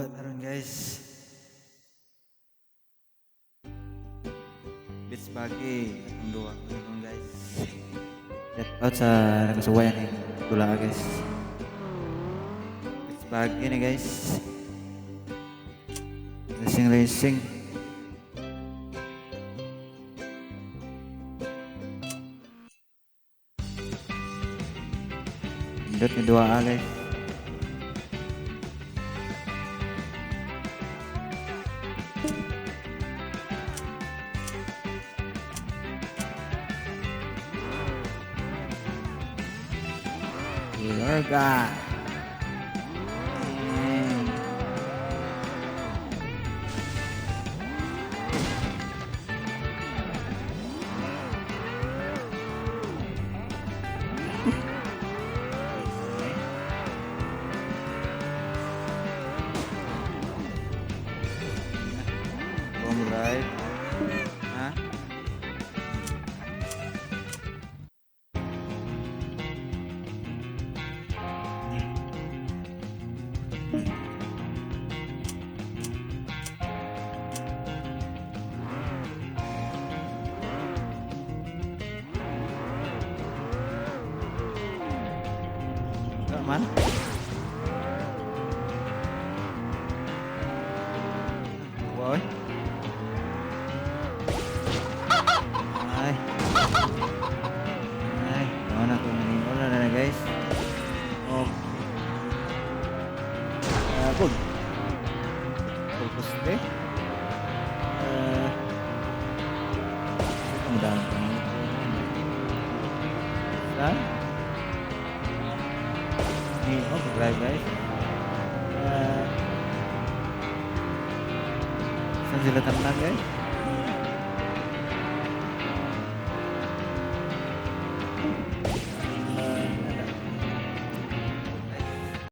Duwa taron, guys. Beach buggy ang duwa karon, guys. Shout out sa nagasuway ning dula, guys. Beach buggy ni, guys. Racing racing. Pindot ni duwa, guys. Larga. Long ride. Ha? Enggak man? Boy. Ay. Ay, na ko na na, guys. Okay. Good. Purpose de. Mudah. Sa? Ni oh, drive, guys. Saan sila tanan, guys?